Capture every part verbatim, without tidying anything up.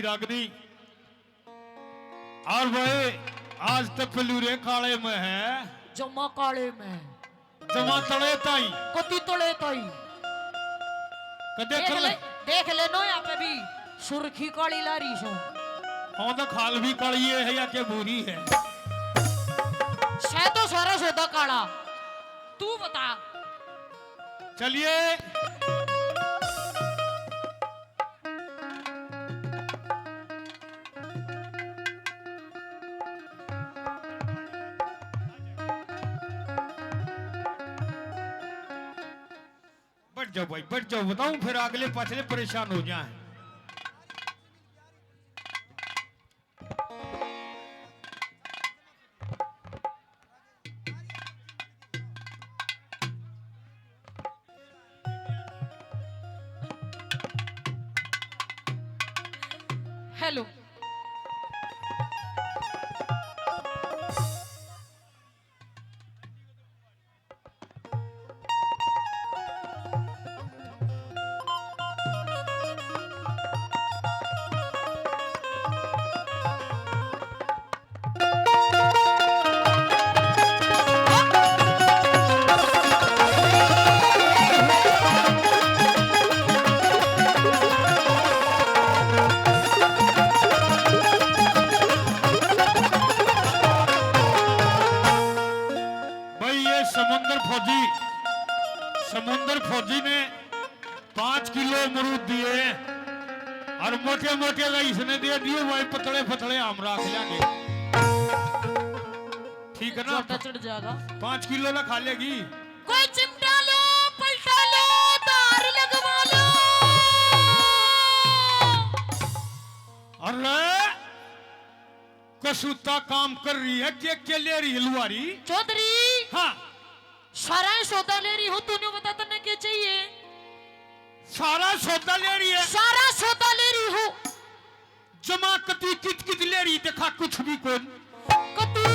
रागनी। और भाई, आज तो पलूरे काले में है। जमा काले में। जमा तले ताई। कति तले ताई। कदे देख कर ले, ले। देख ले नो यहाँ पे भी सुर्खी काली ला रही सो। हाँ, तो खाल भी काली है या के भूरी है? सै तो सारा सौदा काला। तू बता। चलिए। बैठ जाओ भाई, बैठ जाओ, बताऊं फिर अगले पाछले परेशान हो जाए। हेलो। भाई, ये समुंदर फौजी, समुंदर फौजी ने पाँच किलो अमरूद दिए और मोटे मोटे का इसने दे दिए, भाई, पतले पतले हम रख लेंगे। ठीक है ना? ज्यादा चढ़ जाएगा। पाँच किलो ना खा लेगी। कोई चिमटा लो, पलटा लो, धार लगवा लो। अरे, कसूता काम कर रही है, के के ले रही है लुहारी? चौधरी। हाँ। सारा सौदा ले रही हूँ, तू न्यू बता तन्ने के चाहिए? सारा सौदा ले रही है? सारा सौदा ले रही हूँ। जमा कती कित कित ले रही, देखा कुछ भी कौन। कती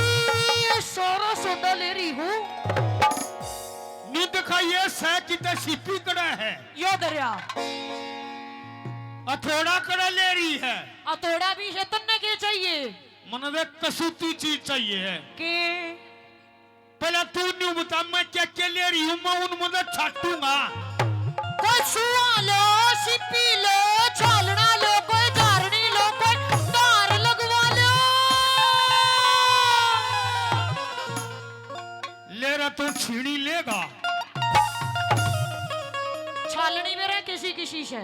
सारा सौदा ले रही हूँ। न्यू देखा ये सै किते सीपी कड़ा है। यो दरिया। अथोड़ा कड़ा ले रही है। अथोड़ा भी है, तन्ने के चाहिए? मने वे कसूती चीज चाहिए है। के? पहले तू न्यू बता, मैं क्या क्या ले रही हूँ, मैं उन मदद छाटूंगा। कोई सुआ लो, सिपी लो, छालना लो, कोई झारनी लो, कोई धार लगवा लो। ले रहा तू छीनी लेगा। छालनी मेरे किसी किसी से।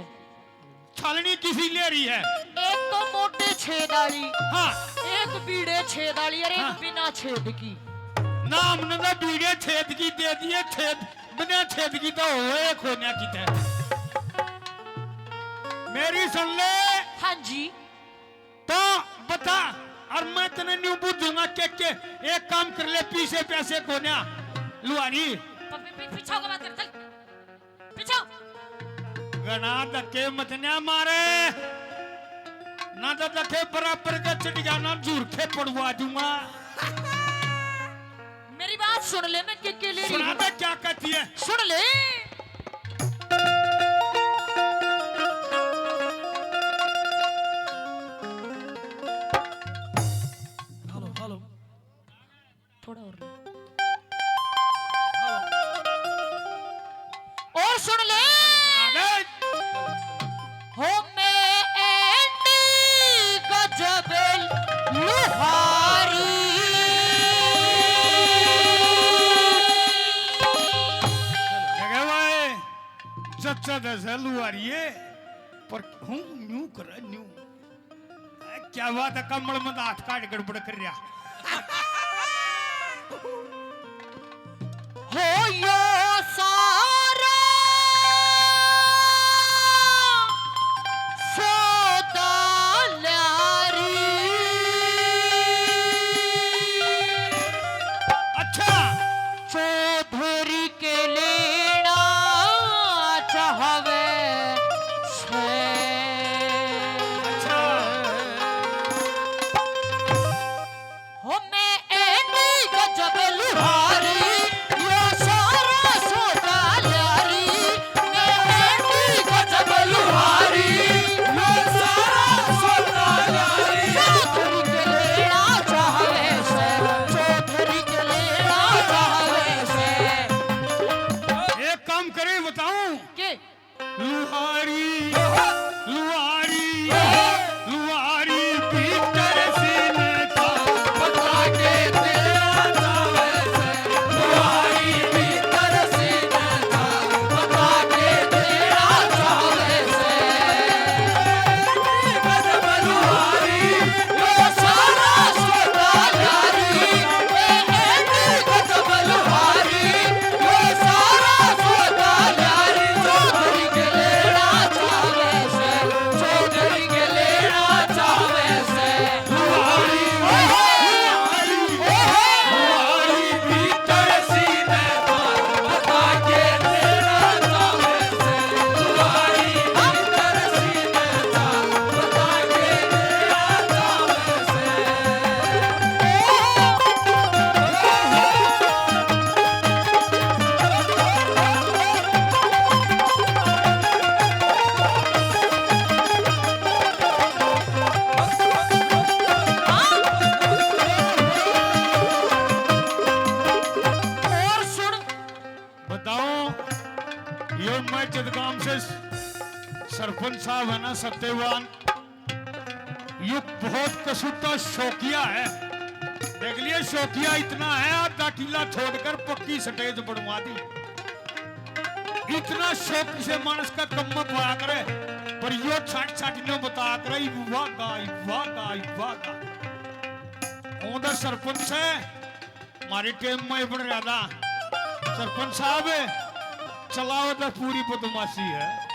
छालनी किसी ले रही है? एक तो मोटे छेद वाली, हाँ। एक बीड़े छेद वाली और एक हाँ। बिना छेद की। ना, हमने तो बीड़े छेद की दे दिए, छेद, बिना छेद की तो होए कोन्या किते। मेरी सुन ले। हाँ जी। तो बता, और मैं तने न्यू बूझूंगा के, के, एक काम कर ले, पीछे पैसे कोन्या, लुहारी। प-, प-, प-, पीछे होकर बात कर, चल। पीछे। घना धक्के मत ना मारे, ना तो धक्के बराबर के चढ़ जाना, झूर के पड़वा दूंगा। मेरी बात सुन ले, मैं के के ले रही सुना हूँ। दे क्या कहती है। सुन ले। Hello, hello. थोड़ा और ले। और सुन ले। हो मैं एंडी गजब लुहारी। जगह भाई, चचा दस लुहारी है, पर हूँ न्यू कर न्यू। क्या बात है, कमल में तो हाथ काट गड़बड़ कर रहा। हो यो सारा सौदा ल्यारी। अच्छा। चौधरी के लेना चाहवे से। अच्छा। हो मैं एंडी गजब लुहारी, यो सारा साहब है ना सत्यवान, यू बहुत कसूता शौकिया है। देख लिए, शौकिया इतना है, आधा किला छोड़कर पक्की स्टेज बनवा दी। इतना शौक से मानस का कम में पाया करे, पर यो छाट छाट न्यू बता करे, "इब वागा, इब वागा, इब वागा।" उधर सरपंच है, हमारी टीम में बन रहा था। सरपंच साहब, चलाओ तो पूरी बदमाशी है।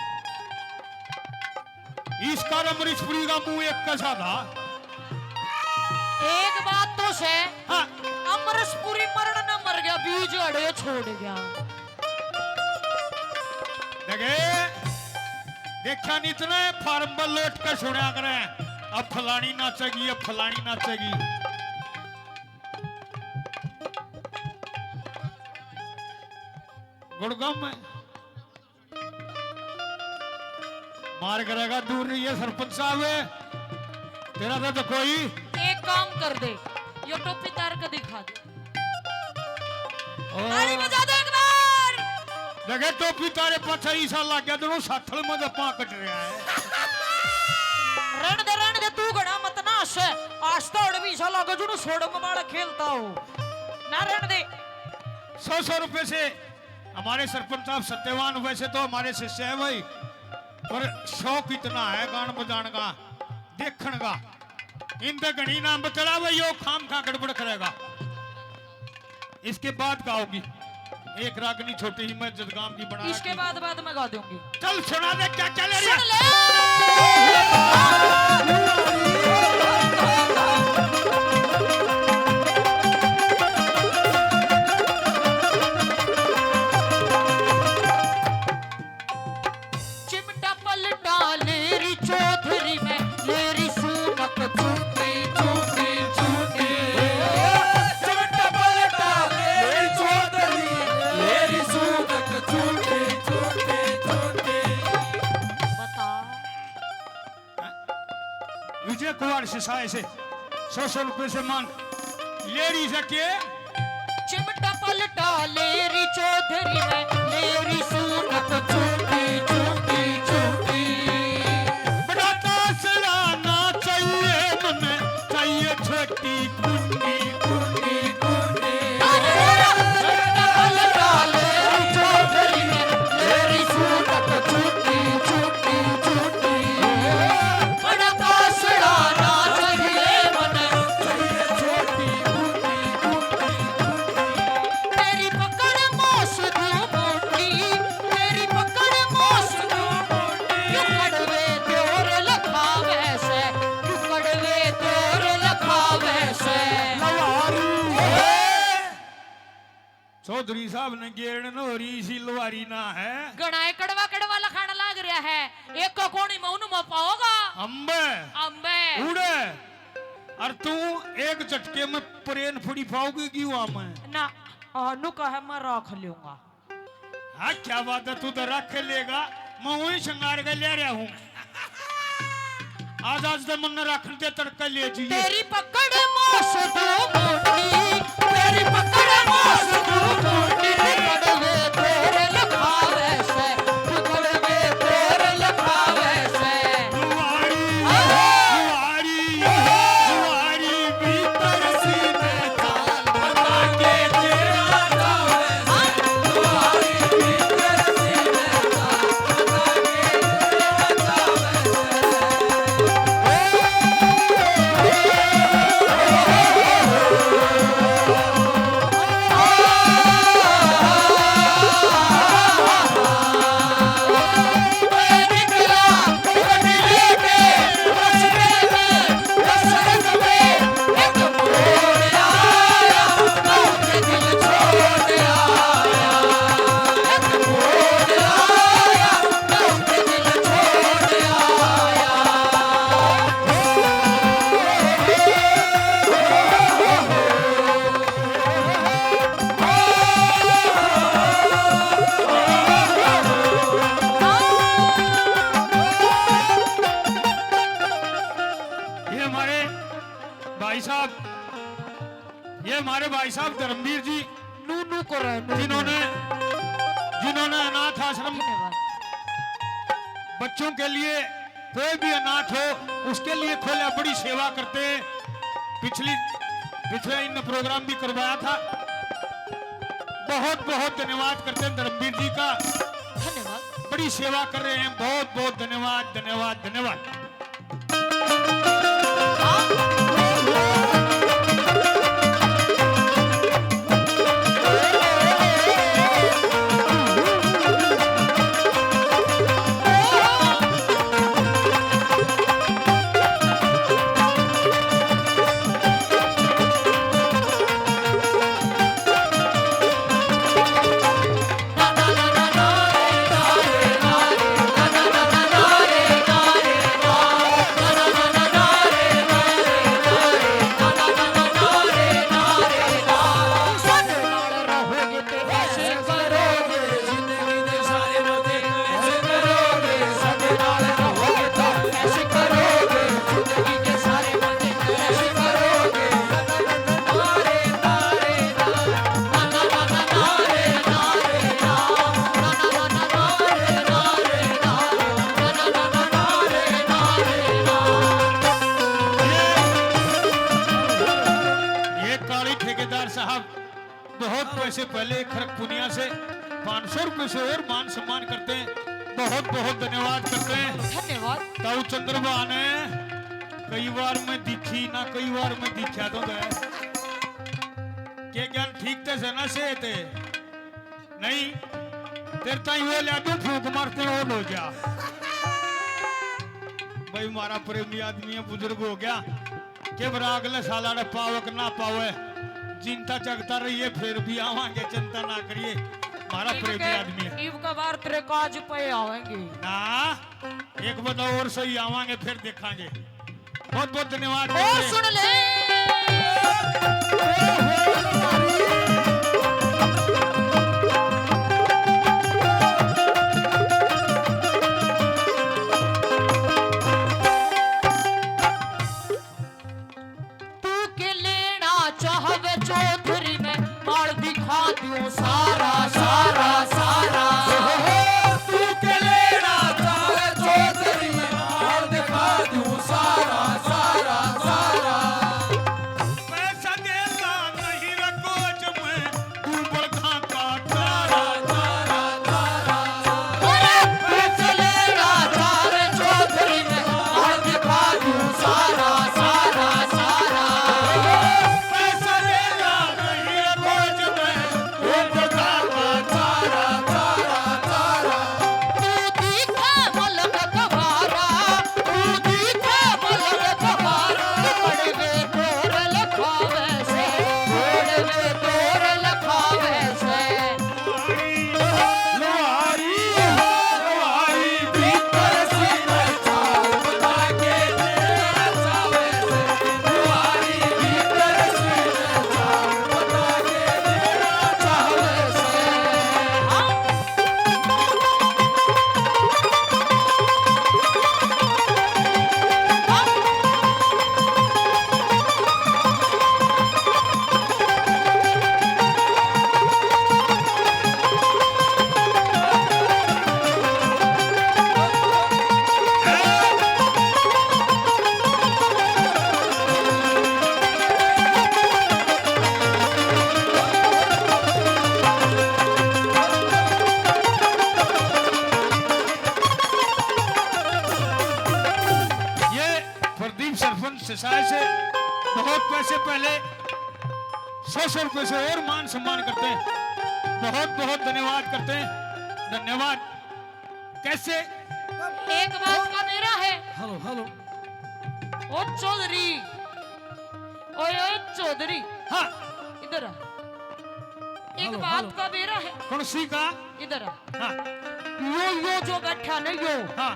इसका अमरीशपुरी का मुंह एक कैसा था? एक बात तो से, हाँ। अमरीशपुरी मरण न मर गया, बीज अड़े छोड़ गया। देखे, देखा नहीं तने, फार्म पर लौट के सुना करें, अब फलानी नाचेगी, अब फलानी नाचेगी। गुड़गांव में मार करेगा, दूर रहिए सरपंच साहब, तेरा तो, तो कोई एक काम कर दे, यो टोपी तार के दिखा दे। ओ। ताली बजा दो एक बार। लगे टोपी तारे पाछे ईसा लग गया, दोनों साथल में जब पां कट रहा है। रहन दे, रहन दे, तू घना मत ना हंस। आज तो और भी ईसा लगे, जो सोड़ में बाल खेलता हो। ना रहन दे। सौ सौ रुपए से हमारे सरपंच साहब सत्यवान वैसे तो हमारे शिष्य हैं भाई, पर शौक इतना है गान बजान का, देखण का। इनते घणी नाम बतला भाई, यो खाम खा गड़बड़ करेगा। इसके बाद गाओगी एक रागनी छोटी ही, मैं जदगाम की बना इसके रखी। बाद, बाद में गा दूंगी। चल सुना दे, क्या क्या ले रही है? सुन ले। चिमटा पलटा लेरी चौधरी में, लेरी सूनक झूठी, झूठी, झूठी। चिमटा पलटा लेरी चौधरी, लेरी सूनक झूठी, झूठी, झूठी। बता। विजय कुमार सिसाए से सौ सौ रुपए से मान लेरी सके। चिमटा पलटा लेरी चौधरी में, लेरी सूरत झूठी, झूठी, झूठी। बड़ा तासड़ा ना चाहिए मन्ने, चाहिए छोटी कुंडी, कुंडी, कुंडी। चिमटा पलटा लेरी चौधरी में, लेरी सूरत झूठी, झूठी, झूठी। बड़ा तासड़ा ना चाहिए मन्ने, चाहिए छोटी कुंडी, कुंडी, कुंडी। तेरी पकड़ मौस दू मोटी, तेरी पकड़ मौस दू मोटी। क्यों कड़वे दौर लखावे से, क्यों कड़वे दौर लखावे से। लवारी है। चौधरी साहब ने गेरण न हो रही, इसी लवारी ना है। घणाए कड़वा कड़वा लखाण लाग रहा है। एक को कोणी में उन में पाओगा। अम्बे। अम्बे। उड़े। और तू एक झटके में प्रेन फुड़ी पाओगी क्यों में? ना, अनु कहे मैं रख लूंगा। हाँ, क्या बात है, तू तो रख लेगा, मैं वही श्रृंगार के ले रहा हूँ। आज, आज तो मन रखन दे, तड़का ले जाइए। तेरी पकड़ मौस दू मोटी, तेरी पकड़ मौस दू मोटी, पकड़ वे तेरे लखावे से, पकड़ वे तेरे लखावे से। दुआरी, ओहो! दुआरी, दुआरी भीतर सीने चाल बना के तेरा चावे से। दुआरी भीतर सीने चाल बना के तेरा चावे से। ये हमारे भाई साहब, ये हमारे भाई साहब धर्मवीर जी, नू नू को रहे, नू नू। जिन्होंने, जिन्होंने अनाथ आश्रम धन्यवाद। बच्चों के लिए कोई भी अनाथ हो, उसके लिए खोला, बड़ी सेवा करते हैं। पिछली, पिछले इन प्रोग्राम भी करवाया था। बहुत बहुत धन्यवाद करते हैं धर्मवीर जी का। धन्यवाद। बड़ी सेवा कर रहे हैं। बहुत बहुत धन्यवाद, धन्यवाद, धन्यवाद। ये काली ठेकेदार साहब बहुत पैसे पहले खरकपुनिया से पाँच सौ रुपए से और मान सम्मान करते हैं। बहुत बहुत धन्यवाद करते हैं। धन्यवाद। ताऊ चंद्रमा ने कई बार मैं दिखी ना, कई बार मैं दिखा तो दे। के ज्ञान ठीक ते से ना से ते नहीं, तेरे ताई वो ले दो फूंक मारते हो लो जा। भाई, हमारा प्रेमी आदमी है, बुजुर्ग हो गया। के बरा अगले साल आड़े पावे के ना पावे, चिंता जगता रहिए, फिर भी आवांगे, चिंता ना करिए। हमारा इब प्रेमी के, आदमी है। इब का बार तेरे काज पे आवेंगे। ना, एक बता और सही आवांगे, फिर देखांगे। बहुत बहुत धन्यवाद। ओ सुन ले। तू के लेना चाहवे चौधरी में, माल दिखा दूं सारा, सारा, सारा। तू के लेना चाहवे चौधरी में, माल दिखा दूं सारा, सारा, सारा। पैसा देता नहीं रखो जब मैं, तू बड़खा का तारा, तारा। ये प्रदीप सरपंच सिसाए से बहुत पैसे पहले सौ सौ रुपए से और मान सम्मान करते हैं। बहुत बहुत धन्यवाद करते हैं, धन्यवाद। कैसे? एक बात का बेरा है। Hello, hello. ओ चौधरी, ओए, ओए चौधरी। हाँ। इधर आ। एक हेलो, बात हेलो। का बेरा है। कौन सी का? इधर आ। हाँ। यो, यो जो बैठा ना, यो। हाँ।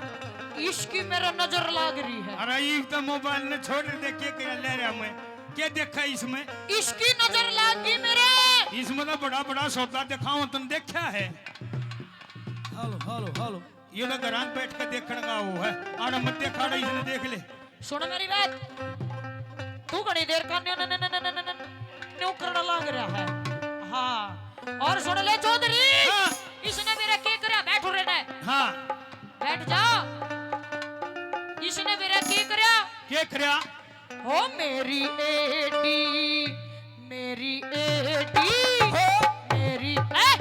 इसकी मेरा नजर लाग रही है। अरे, ये तो मोबाइल ने छोड़ दे, के, के ले रहा मैं? क्या देखा इसमें? इसकी नजर लाग गई मेरे। इसमें तो बड़ा, बड़ा सौदा दिखाओ, तुम देखा है? Hello, hello, hello. ये तो घरां बैठ के देखण का वो है। आड़ा मत देखा, आड़ा इसने देख ले। सुन मेरी बात, तू घणी देर का न्यू, न्यू, न्यू करने लाग रहा है। हाँ, और सुन ले चौधरी, हाँ। इसने मेरा के करया? बैठ रे ने। हाँ। बैठ जा। के करया? ओ मेरी एडी, मेरी एडी, हो। मेरी, ए,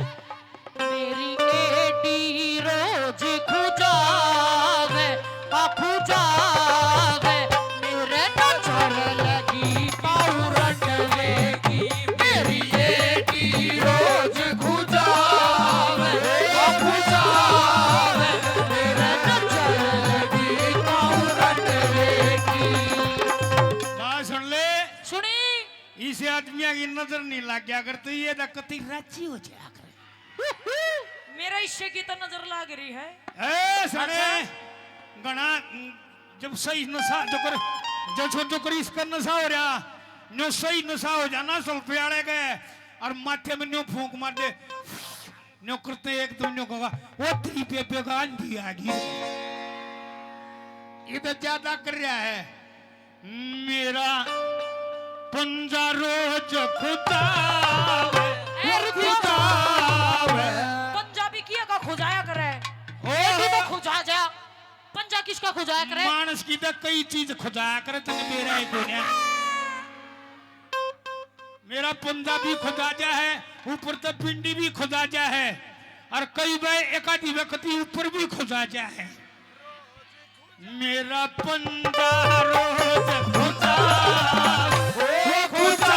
मेरी एडी रोज खुजावे, आ खुजावे, मेरे नजर लगी पाउरट वेगी। मेरी एडी रोज खुजावे, ओ खुजावे, मेरे नजर लगी पाउरट वेगी। बात सुन ले। सुनी। इसे आदमिया की नजर नहीं लग गया करती, ये तो कति राजी हो जाया करे। मेरा हिस्से की तो नजर लाग रही है। ए, सुने, अच्छा। घना, जब सही नशा, जो कर, जो छोर, जो कर इसका नशा हो रहा, न्यो सही नशा हो जाना सल्फियाड़े के, और माथे में न्यो फूंक मार दे, न्यो करते एक दम न्यो कहोगा, "वो तेरी बेबे का आंधी आ गई।" ये तो ज्यादा कर रहा है। मेरा पंजा रोज खुजावे, ए, रुक जा। खुजावे। पंजाबी किया का खुजाया करे? ओ। ये भी तो खुजा जा। पंजा किसका खुजाया करे? मानस की तो कई चीज खुजाया करे, तने मेरा ही कोन्या। मेरा पंजा भी खुजा जा है, ऊपर तो पिंडी भी खुजा जा है, और कई बार एक आधी वक्त ही ऊपर भी खुजा जा है। मेरा पंजा रोज खुजा, ओ खुजा,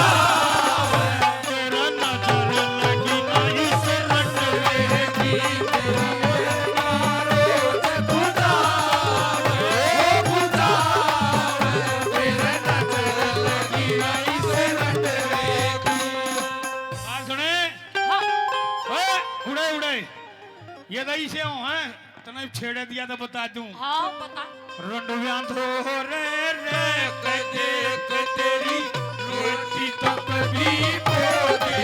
तेरा नजर लगी ना इस रंडवे की। मेरा रोज खुजा, ओ खुजा, तेरा नजर लगी ना इस रंडवे की। आ सुने। हाँ। ओए, उड़े, उड़े। ये तो इसे हो, हैं? तने छेड़े दिया तो बता दूं। हाँ, बता। रंडव्या धोरे रे, देख, देख तेरी रोटी तक भी खो दे।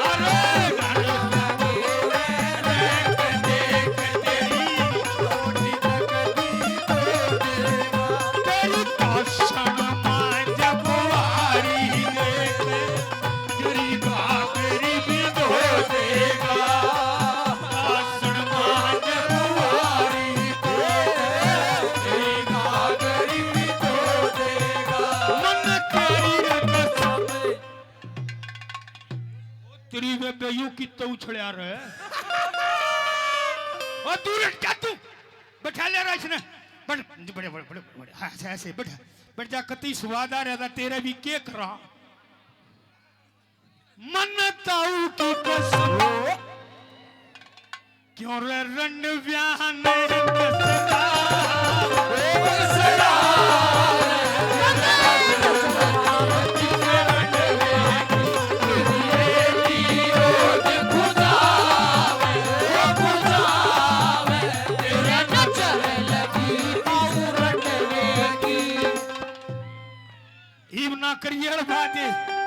अरे, रंडव्या धोरे रे, देख तेरी रोटी तक भी खो देगा। तेरी कसम मांझ बुआरी देख। तेरी घाघरी भी धो देगा, आसण मांझ बुआरी को, तेरी घाघरी भी धो देगा। मन तेरी कसम। तेरी बेबे यूं कित्ते उछळ्या रे। ओ दूर हट जा तू। बैठा ले रहा इसने। बैठ, बड़े, बड़े, बड़े, बड़े। हाँ, ऐसे, ऐसे, बैठ। बैठ जा, कतई स्वाद आ रहा था, तेरा भी के करा। मन ताऊ की कसम, क्यों रे रंडव्या ने कसरा, कसरा। इब ना करिए बाजे।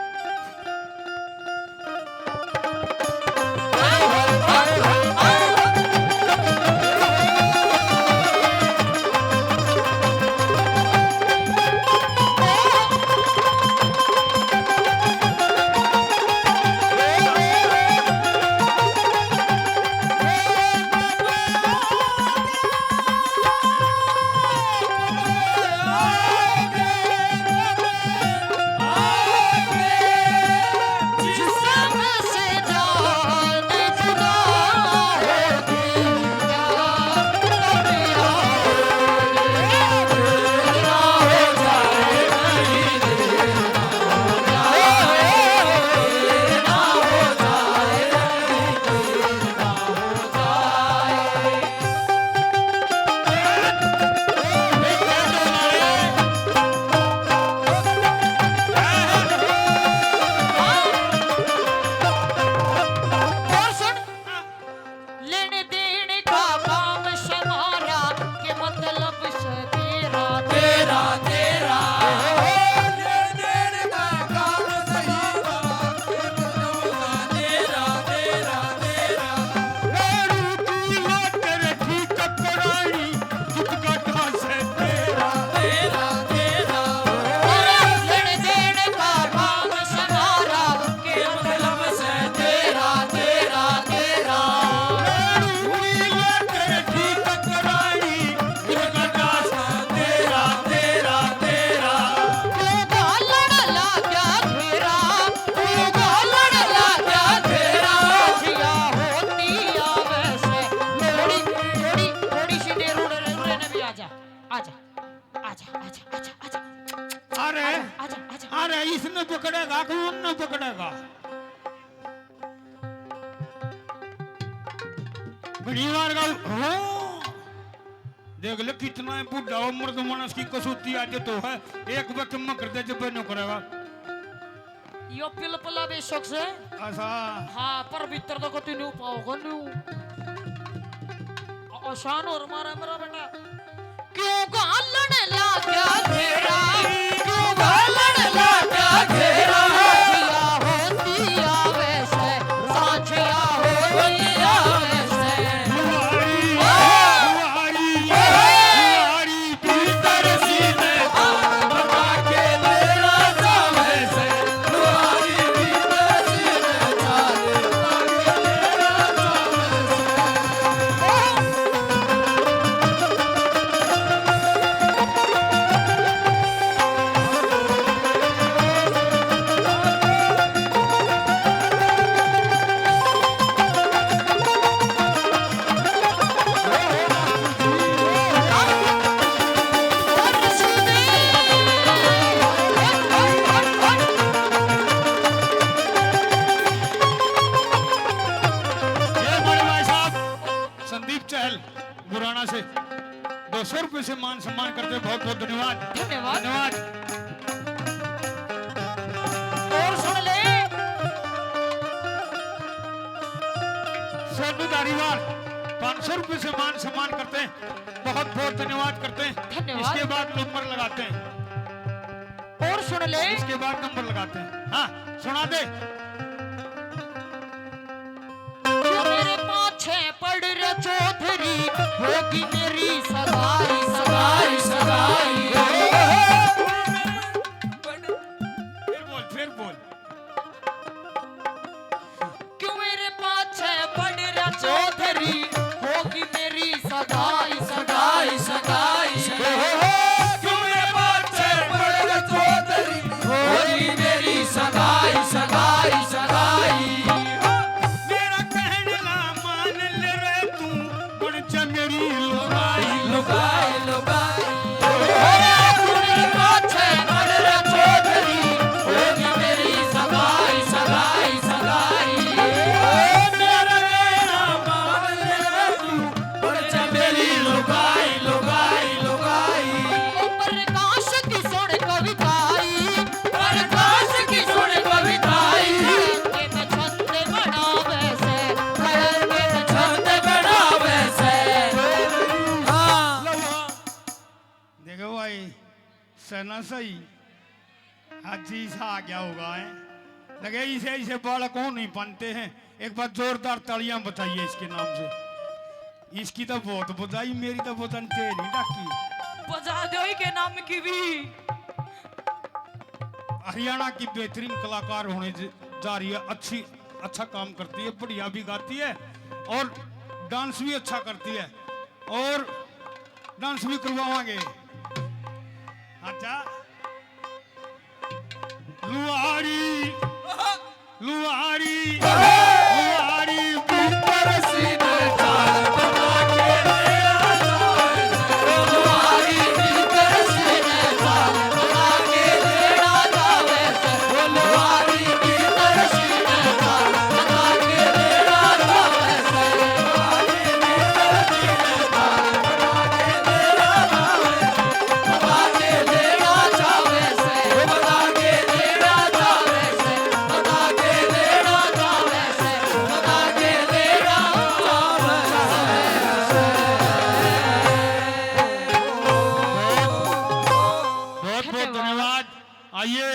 अरे, इसने पकड़ेगा कि उनने पकड़ेगा? घणी बार का हो। देख ले, कितना है बूढ़ा हो, मर्द मानस की कसूती आज तो है। एक बार चुम्मा कर दे, जब न्यू करेगा। यो पिलपला बेशक से। ऐसा। हाँ, पर भीतर तो कति न्यू पाओगा न्यू। आसान और मारा मेरा बेटा। क्यों घालण लाग्या घेरा, क्यों घालण लाग्या घेरा। सांझिया होती आवे से, सांझिया होती आवे से। ये हमारे भाई साहब संदीप चहल गुराना से दो सौ रुपए से मान सम्मान करते हैं। बहुत बहुत धन्यवाद। धन्यवाद। धन्यवाद। और सुन ले। सोनू धारीवाल पाँच सौ रुपए से मान सम्मान करते हैं। बहुत बहुत धन्यवाद करते हैं। धन्यवाद। इसके बाद नंबर लगाते हैं। और सुन ले। इसके बाद नंबर लगाते हैं। हाँ, सुना दे। क्यों मेरे पाछे पड़ रे चौधरी, होगी मेरी सगाई, सगाई, सगाई। फिर बोल, फिर बोल। क्यों मेरे पाछे पड़ रे चौधरी, होगी मेरी सगाई, सगाई, सगाई। क्यों मेरे पाछे पड़ रे चौधरी, होगी मेरी सगाई, सगाई, सगाई। मेरा कहना मान ले रे तू, बन जा मेरी लुगाई, लुगाई, लुगाई। ओ, तू मेरे पाछे पड़ रे चौधरी, होगी मेरी सगाई, सगाई, सगाई। ओ, मेरा कहना मान ले रे तू, बन जा मेरी लुगाई, लुगाई, लुगाई। ओ प्रकाश की सुन कविताई, प्रकाश की सुन कविताई। कलंक में छंद बनावे से, कलंक में छंद बनावे से। हाँ। देखो भाई, सहना सही। आज ही सा आ गया होगा, है? लगे इसे, इसे बालक हो नहीं पाते हैं। एक बार जोरदार तालियां बजाइए इसके नाम से। इसकी तो बहुत बजाई, मेरी तो बजन के नहीं डाकी। बजा दो ही के नाम की भी। हरियाणा की बेहतरीन कलाकार होने ज-, जा रही है। अच्छी, अच्छा काम करती है, बढ़िया भी गाती है और डांस भी अच्छा करती है और डांस भी करवावांगे। अच्छा। लुहारी, लुहारी, लुहारी भीतर सीने चाल बना के ले आ जाए। लुहारी भीतर सीने चाल बना के ले आ जाए। लुहारी भीतर सीने चाल बना के ले आ जाए। बहुत बहुत धन्यवाद। आइए,